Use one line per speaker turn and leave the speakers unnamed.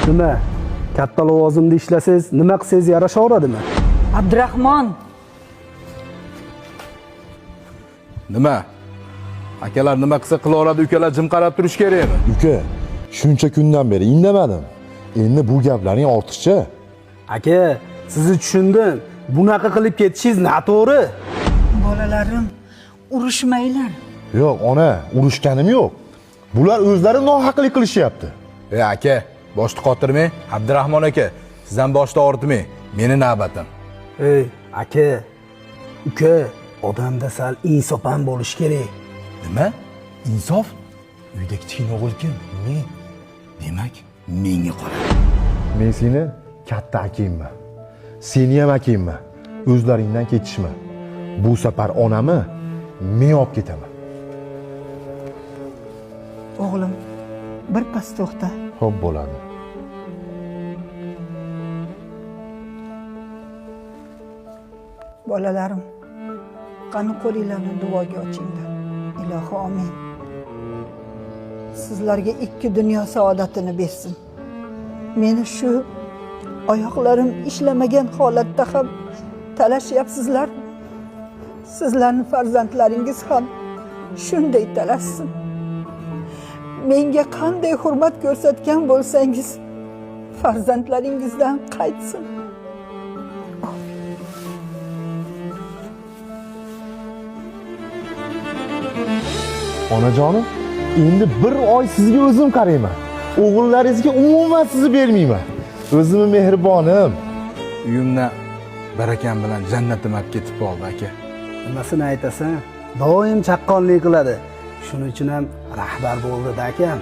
Nima? Katta lavozimda ishlasangiz, nima qilsangiz yarashaveradimi?
Abdurahmon,
Nima? Akalar nima qilsa qilaveradi, ukalar jim qarab turish kerakmi?
Uka, shuncha kundan beri indamadim. Endi bu gaplaring ortiqcha.
Aka, sizni tushundim. Bunaqa qilib ketishingiz noto'g'ri.
bolalarim, urushmanglar.
Yo'q, ona, urushganim yo'q. Bular o'zlari nohaqlik qilishyapti.
Ey aka, boshni qotirmang. Abdurahmon aka, siz ham boshni og'ritmang. Meni navbatim.
Ey, aka, uka, odamda sal insof ham bo'lishi kerak.
Nima? Insof? Uyda kichkina o'g'il kim? Men. Demak, menga qoladi.
Men seni katta akangman. Seni ham akangman. O'zlaringdan ketishma. Bu safar onamni men olib ketaman.
O'g'lim, bir pas to'xta.
Xo'p bo'ladi.
Bolalarim, qani qo'linglarni duoga ochinglar. Ilohi omin. Sizlarga ikki dunyo saodatini bersin. Meni shu oyoqlarim ishlamagan holatda ham talashyapsizlar. Sizlarni farzandlaringiz ham shunday talashsin. Menga qanday hurmat ko'rsatgan bo'lsangiz, farzandlaringizdan qaytsin.
Onajonim, endi bir oy sizga o'zim qarayman. O'g'illaringizga umuman sizni bermayman. O'zimni mehribonim.
Uyimdan barakam bilan jannatim olib ketib qoldi aka.
Nimasini aytasan? Doim chaqqonlik qiladi. Shuning uchun ham rahbar bo'ldi-da akam.